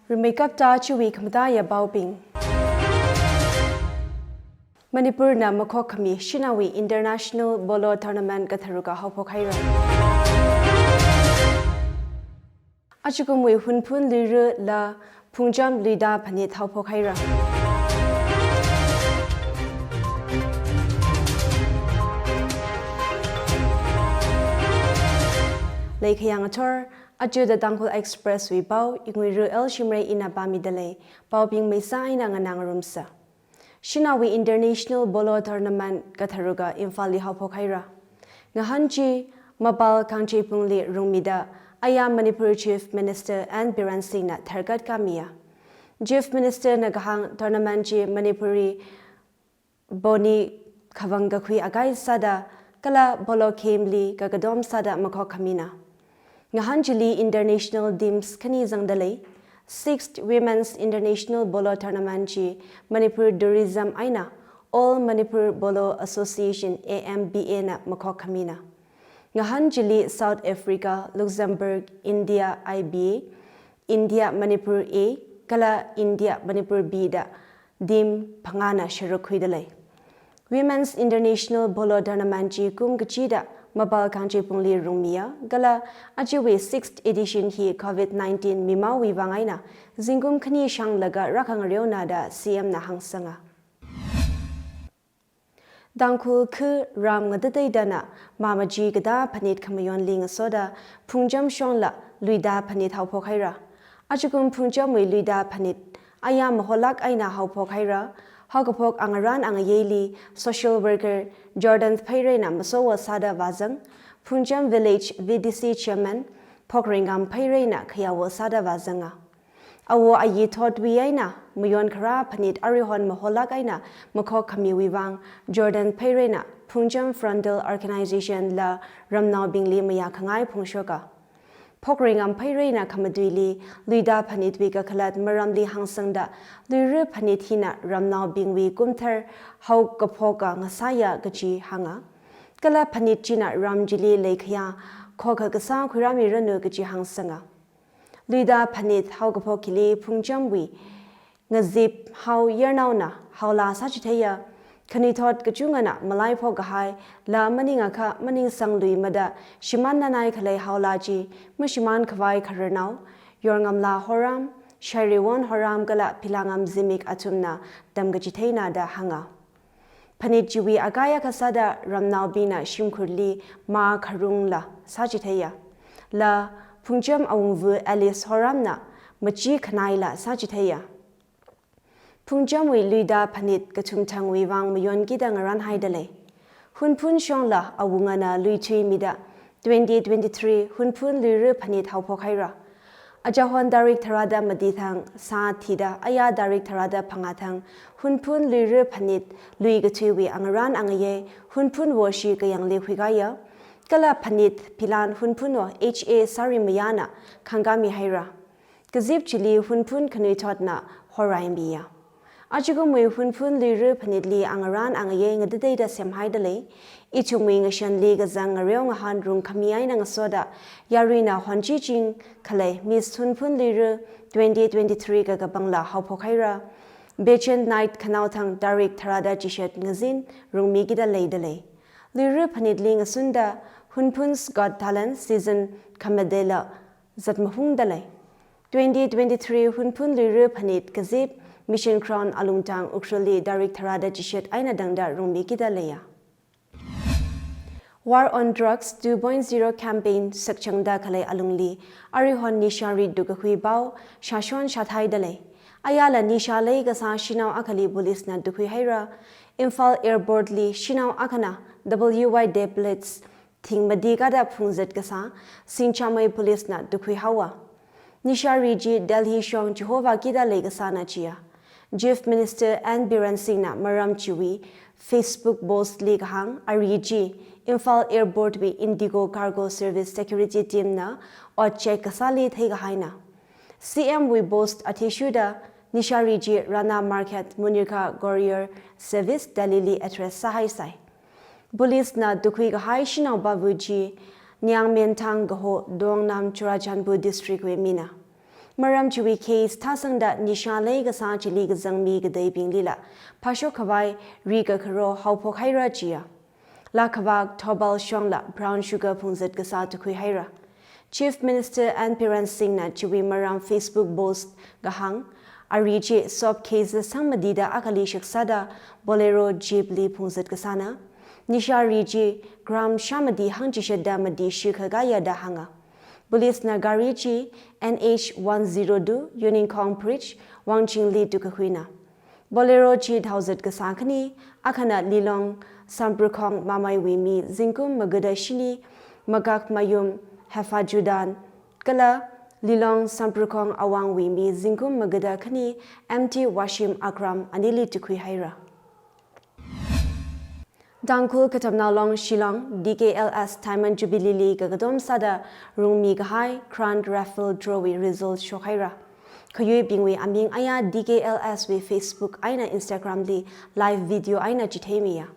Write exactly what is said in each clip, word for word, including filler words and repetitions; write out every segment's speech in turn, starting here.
Rimeikapta chiwui khamataiya paobing. Manipurna makhokkhami Shinaowui International Polo Tournament katharuka haophok haira. Ajakumwui Hunphun Luira la Phungcham Luida Phanit haophok haira. Leikhayang athor, aja The Tangkhul Express wui pao, Inguiru L Shimray ina pāmida lei, paobing meisa eina nganā ngarumsa. Shinaowui International Polo Tournament katharuka Imphalli haophok haira. Ngahān chi Mapal Kangcheiphungli rungmida aya Manipur Chief Minister N Biren Singhna tharkat kamiya. Chief Minister na kahāng tournament chi Manipurwui poni khavang kakhui akai sāda kala polo gameli kakadom sāda makhokhamina. Ngahān chili international teams khani zangda lei. Sixth Women's International Polo Tournament chi Manipur Tourism eina All Manipur Polo Association, A M P A na makhokhamina. Ngahān chili South Africa, Luxembourg, India I B A, India Manipur A, kala India Manipur B da team phangāna sharuk khuida lei. Women's International Polo Tournament chi kum kachida Mapal Kangcheiphungli rungmiya, kala ajawui sixth edition hi covid nineteen mimaowui vang eina zingkum khani shanglaga rākhangareona da C M na hāngsanga. Tangkhul khu ram ngatateidana mamaji katā phanit khamayonli ngasoda Phungcham shongla Luida Phanit haophok haira. Ajakum Phungchamwui Luida Phanit aya maholak eina haophok haira. Haokaphok angarān angayeili social worker Jordan Pheirei na masowo sāda vāzang, Phungcham Village V D C Chairman Phokreingam Pheirei na khayawo sāda vāzanga. Awo ayi thotwui eina mayon kharā phanit aruihon maholak eina makhokkhamiwui vang Jordan Pheirei na Phungcham Frontal Organization la ramnaobingli mayākhangai phongshoka. Phokreingam Pheirei na khamatuili Luida Phanitwui kakhalat maramli hāngsangda, Luira Phanit hina ramnaobingwui kumthar haokaphoka ngasāya kaji hānga. Kala phanit china ram chili leikhayā khokha kasā khuirāmiranu kaji hāngsanga. Luida Phanit haokaphok hili Phungchamwui ngazip hao yarnaona haola sāchitheiya. Khanuithot kachungana malaiphok kahai la maningakha maningsang luimada shimānnanai khalei haola chi mashimān khavai khararnao Yorngamla Horam, Shaireiwon Horam kala Philangam Zimik athumna tamkachitheina da hānga. Phanit chiwui akai akha sāda ramnaobingna shimkhurli mā kharungla sāchitheiya. La Phungcham awungva Alice Horamna machi khanaila sāchitheiya. Phungchamwui Luida Phanit kathumthangwui vang mayonkida ngarānhaida lei. Hunphun shongla awungana luithuimida twenty twenty-three Hunphun Luira Phanit haophok haira. Achahon tarik tharāda mati thang sā thida aya tarik tharāda phangā thang Hunphun Luira Phanit luikathuiwui angarān angayei Hunphun Woshi kayāngli khuikaiya. Kala phanit philan Hunphun wo H A Sarimayana khangkāmi haira. Kazip chili Hunphun khanuithotna horaimiya. Ajakumwui Hunphun Luira Phanitli angarān angayei ngatateida semhaida lei. Ithumwui ngashanli kazang ngareo ngahān rungkhami eina ngasoda yaruina honchiching khalei Miss Hunphun Luira twenty twenty-three kakapangla haophok haira. Pageant night khanaothang tarik tharāda chishat ngazin rungmikida leida lei. Luira Phanitli ngasunda Hunphun's Got Talent season khamatela zatmahungda lei. Twenty twenty-three Hunphun Luira Phanit kazip Mission Ground Alungtang Ukhrulli tarik tharāda chishat eina tangda rungmikida leiya. War on Drugs two point zero campaign sakchangda khalei alungli aruihon nishari tukkakhui pao shāshon shāthaida lei. Ayala nisha leikasā shanao akhali police na tukkhui haira. Imphal Airport li shanao akhana W Y tablets thing mati kada phungzat kasā Singchamei police na tukkhui haowa. Nishari chi Delhi shong chihovākida leikasāna chiya. Chief Minister N Biren Singh na maram chiwui Facebook post li kahāng ari chi Imphal Airport wui Indigo Cargo Service Security Team na ot check kasāli theikahaina. C M wui post athishurda nishari chi Rana Market Munirka Courier Service Delhi li address sāhaisai. Police na tukkhui kahai shanao pava chi Niangmenthang kaho Dongnam Churachandpur District wui mina. Maram chiwui case thāsangda nisha leikasā chili kazang mi kateibinglila phāshok khavai ri kakharo haophok haira jiya. Lakhavak Thoubal shongla brown sugar phungzat kasā tukhui haira. Chief Minister N Biren Singh na chiwui maram Facebook post kahāng, ari chi soap case sangmatida akhali shaksāda Bolero jeep li phungzat kasāna. Nisha ri chi gram shāmati hangchishatda mati shikha kayada hānga. Police na gari chi N H one zero two Union Khong Bridge, Wangching li tukakhuina. Bolero chi thaozat kasā khani, akhana Lilong Samprukong Mamaiwui mi zingkum magada shini, Makak Mayum Hefa Judan, kala Lilong Samprukong Awangwui mi zingkum magada khani, M T Washim Akram anili tukhui haira. Tangkhul Katamnao Long Shillong D K L S Diamond Jubilee li kakatom sāda rungmi kahai Grand Raffle Draw wui result shok haira. Khayuibingwui aming aya D K L S wui Facebook eina Instagram li live video eina chitheimiya.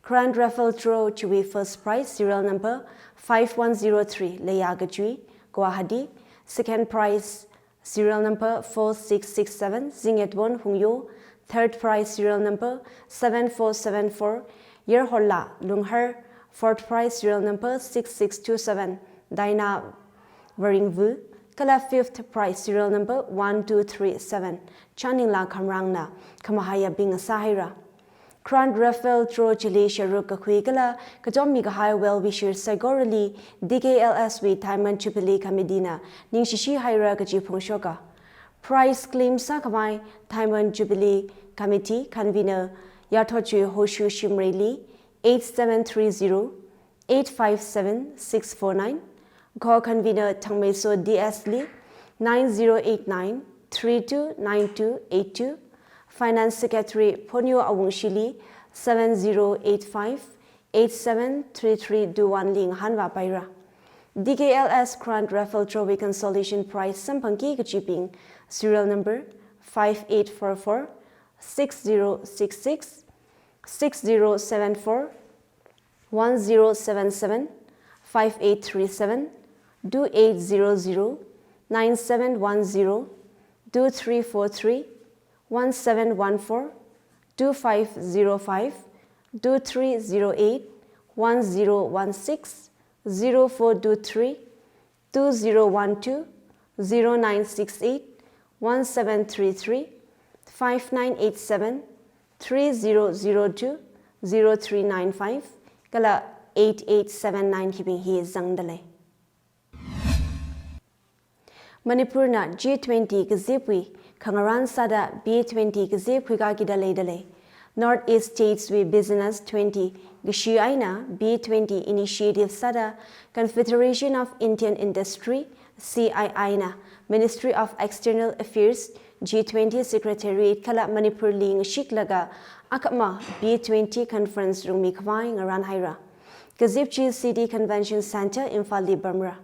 Grand Raffle Draw chiwui first prize serial number five one zero three Leiya Kachui, Guwahati, second prize serial number four six six seven Zingetwon Hungyo, third prize serial number seven four seven four Yerholla Lunghar, fourth prize serial number six six two seven Daina Varingvu, kala fifth prize serial number one two three seven Chaningla Khamrangna khamahayabing sāhaira. Grand Raffle Draw chili sharuk kakhui kala katommi kahai well wishers saikorali D K L S wui Diamond Jubilee Committee na ningshishi haira kaji phongshoka. Prize claim sākhavai Diamond Jubilee Committee Convener Yarthochui Hoshu Shimrei li eight seven three zero eight five seven six four nine, Co-Convener Thangmeiso D S li nine zero eight nine three two nine two eight two, Finance Secretary Phonyo Awungshi li seven zero eight five eight seven three three two one li ngahānva paira. D K L S Grand Raffle Draw wui consolation prize samphangki kachibing serial number five eight four four six zero six six, six zero seven four, one zero seven seven, five eight three seven, two eight zero zero, nine seven one zero, two three four three, one seven one four, two five zero five, two three zero eight, one zero one six, zero four two three, two zero one two, zero nine six eight, one seven three three, five nine eight seven, three zero zero two, zero three nine five, kala eight eight seven nine hibing hi zangdalei. Manipurna G twenty kazipwui khangarān sāda B twenty kazip khuikakida leidalei. North East States wui Business twenty kashi eina B twenty initiative sāda Confederation of Indian Industry, C I I na Ministry of External Affairs, G twenty Secretariat kala Manipur li ngashiklaga akhama B twenty conference rungmi khavai ngarān haira. Kazip chi City Convention Centre Imphal li pamra.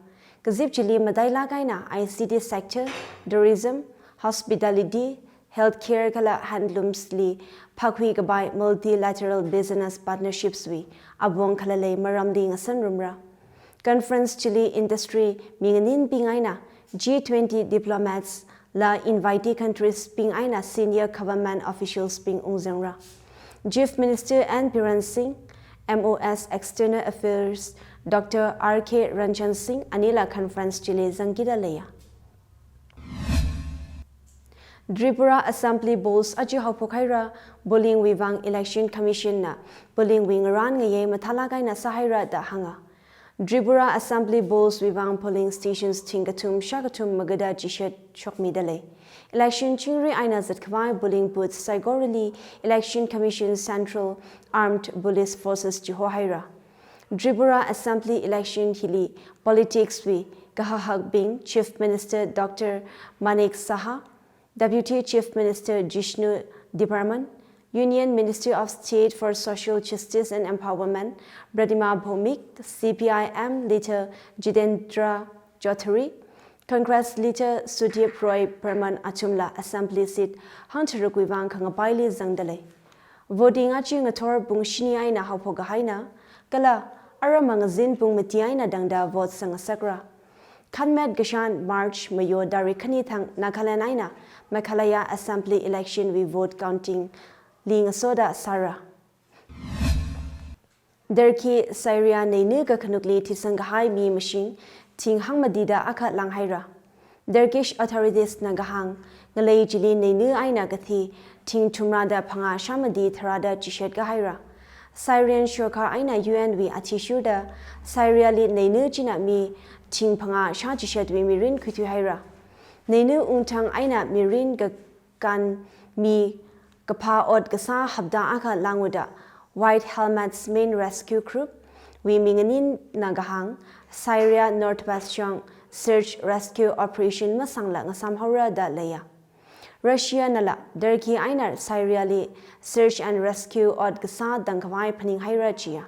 Kazip chili matailak eina I C T sector, tourism, hospitality, healthcare kala handlooms li phākhui kapai multilateral business partnerships wui apong khalalei maramli ngasanrumra. Conference chili industry minganinbing eina G twenty diplomats la invitee countries bing eina senior government officials bing ungzangra. Chief Minister N Biren Singh, M O S External Affairs Doctor R K Ranjan Singh anila conference chili zangkida leiya. Tripura Assembly polls aja haophok haira, polling wui vang Election Commission na polling wui ngarān ngayei mathālak eina sāhaira da hānga. Tripura Assembly polls wui vang polling stations thingkathum shākathum magada chishat shokmidalei. Election chingri eina zatkhavai polling booth saikorali Election Commission Central Armed Police Forces chihohaira. Tripura Assembly election hili politics wui kahahakbing Chief Minister Doctor Manik Saha, Deputy Chief Minister Jishnu Debbarma, Union Minister of State for Social Justice and Empowerment Pratima Bhowmik, C P I M leader Jitendra Chaudhary, Congress leader Sudip Roy Barman athumla Assembly seat hangtharuk wui vang khangapaili zangdalei. Voting aja ngathor pung shini eina haophok kahaina, kala aram ngazin pung mati eina tangda vote sangasakra. Khanmet kashan March mayo tarik khani thang Nagaland eina Meghalaya Assembly election wui vote counting li ngasoda sāra. Turkey Syria neina kakhanukli thisang kahai mi mashing thing hangmatida akha langhaira. Turkish authorities na kahāng, ngalei chili neina eina kathi thing thumrada phangā shāmati tharāda chishat kahaira. Syrian sorkar eina U N wui athishurda Syria li neina china mi thing phangā shā chishatwui mirin khuithuihaira. Neina ungthang eina mirin kakān mi kaphā ot kasā hapta akha langwuda White Helmets Main Rescue Group wui mi nganina kahāng, Syria Northwest shong search rescue operation masangla ngasāmhaora da leiya. Russia nala Turkey eina Syria li search and rescue ot kasā tangkhavai phaninghaira chiya.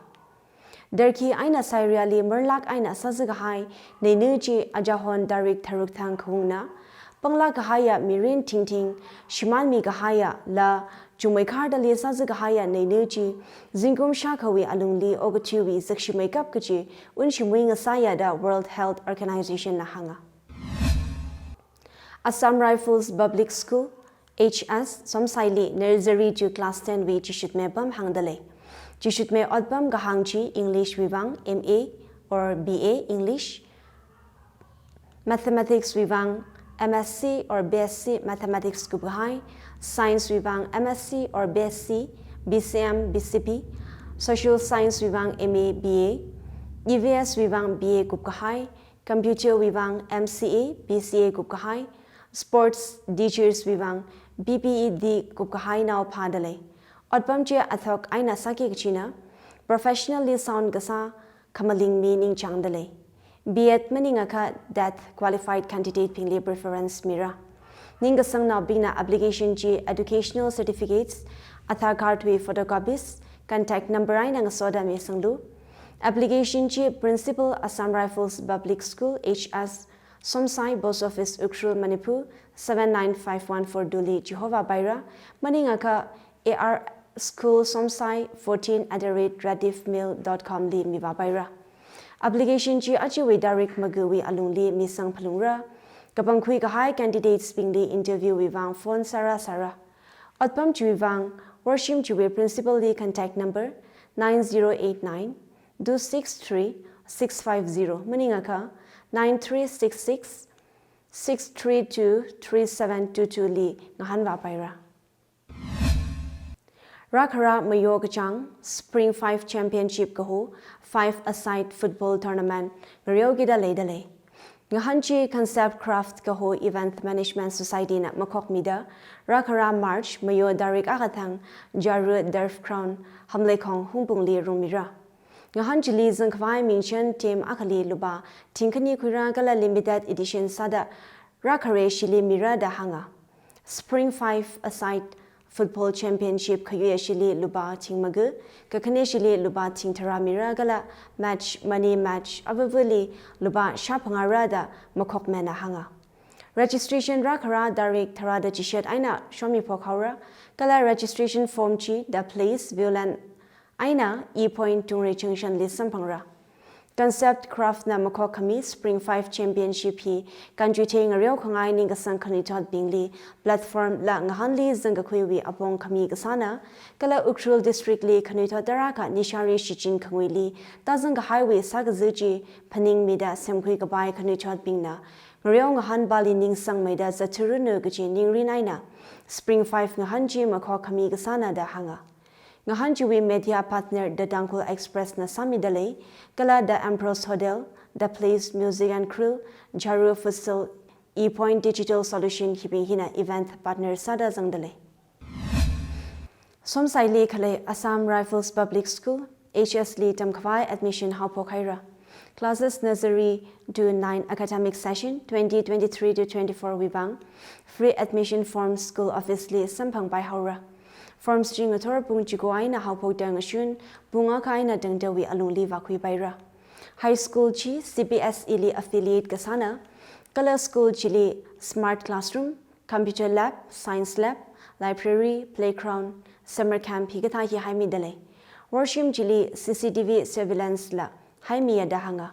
Turkey eina Syria li marlak eina sāzakahai neina chi ajahon tarik tharuk thang khaungna, panglak kahaiya mirin thingthing shimānmi kahaiya la chungmeikharda li sāzakahaiya neina chi zingkum shākhawui alungli okathuiwui zakshimei kap kachi unshimwui ngasāya da World Health Organization na hānga. Assam Rifles Public School, H S, Somsaili nursery to class ten wui chishutme pam hāngda lei. Chishutme otpam kahāng chi English wui vang M A or B A English, Mathematics wui vang M S C or B S C Mathematics kupkahai, Science wui vang M S C or B S C, B C M, B C B, Social Science wui vang M A, B A, E V S wui vang B A kupkahai, Computer wui vang M C A, B C A kupkahai, Sports Teachers wui vang B P E D kupkahai nao phāda lei. Otpam chi athok eina sāki kachina, professionally sound kasā khamalingmi ningchāngda lei. B Ed maningakha TET qualified candidate bingli preference mira. Ningkasangnaobingna application chi educational certificates, Aadhaar card wui photocopies, contact number eina ngasoda misanglu. Application chi Principal, Assam Rifles Public School, H S, Somsai, Post Office, Ukhrul, Manipur, seven nine five one four two li chihova paira, maningakha A R school somsai fourteen at the rate rediffmail dot com li mivā paira. Application chi ajawui tarik magawui alungli misang phalungra. Kapangkhui kahai candidates bingli interview wui vang phone sāra sāra. Otpam chiwui vang, worshim chiwui principal li contact number nine zero eight nine two six three six five zero maningakha nine three six six six three two three seven two two li ngahānva paira. Rākhara mayo kachāng Spring Five Championship kaho five-a-side football tournament ngareokida leida lei. Ngahān chi Concept Craft kaho Event Management Society na makhokmida, rākhara March mayo tarik akha thang Jaru Turf Ground, Hamleikhong, Hungpungli rungmira. Ngahān chili zangkhavai mingchen team akhali lupā thingkhani khuira kala limited edition sāda rākhare shili mira da hānga. Spring Five-a-side Football Championship khayui ashili lupā thing maga, kakhane shili lupā thing tharā mira kala match, money match avavali lupā shā phangā ra da makhokmana hānga. Registration rākhara tarik tharāda chishat eina shomi phokhaora, kala registration form chi The Place, Viewland eina E Point, Tungre Junction li samphangra. Concept Craft na makhokkhami Spring Five Championship hi kanchuithei ngareokhangai ningkasang khanuithotbingli platform la ngahānli zangkakhuiwui apong khami kasāna, kala Ukhrul District li khanuithot tarākha nishari shichin khanguili tāzang kahaiwui sākazā chi phaningmida semkhui kapai khanuithotbingna ngareo ngahānpali ningsangmeida zatthuiranu kaji ningrin eina Spring Five ngahān chi makhokkhami kasāna da hānga. Ngahān chiwui media partner The Tangkhul Express na sāmida lei, kala The Ambrose Hotel, The Place, Music and Grill, Jaru Futsal, E Point Digital Solution hibing hina event partner sāda zangda lei. Somsaili khalei Assam Rifles Public School, H S li tamkhavai admission haophok haira. Classes nursery to nine academic session twenty twenty-three to twenty-four wui vang free admission form school office li samphangpai haora. Forms chi ngathor pung chiko eina haophokda ngashun pung akha eina tangdawui alungli vākhuipaira. High school chi C B S E li affiliate kasāna, kala school chili smart classroom, computer lab, science lab, library, playground, summer camp hikathā hi haimida lei. Worshim chili C C T V surveillance la haimiya da hānga.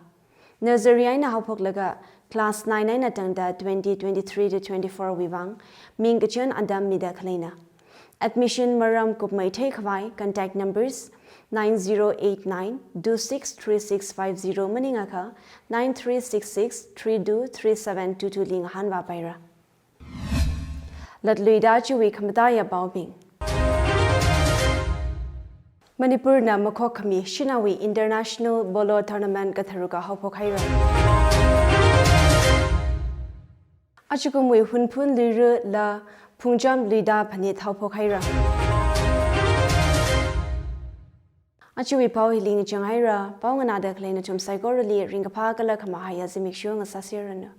Nursery eina haophoklaga Class nine eina tangda twenty twenty-three to twenty-four wui vang ming kachon atam mida khaleina. Admission maram kupmeithei khavai contact numbers nine zero eight nine two six three six five zero maningakha nine three six six three two three seven two two li ngahānvāpaira. Latluida chiwui khamataiya paobing. Manipurna makhokkhami Shanawui International Polo Tournament katharuka haophok haira. Achikumwui Hunphun Luira la Phungcham Luida phanit haophok haira. Achiwui pao hili ngachang haira, pao nganāda khalei nathum saikorali ringkaphā kala khamahaiya zimiksho ngasāseranu.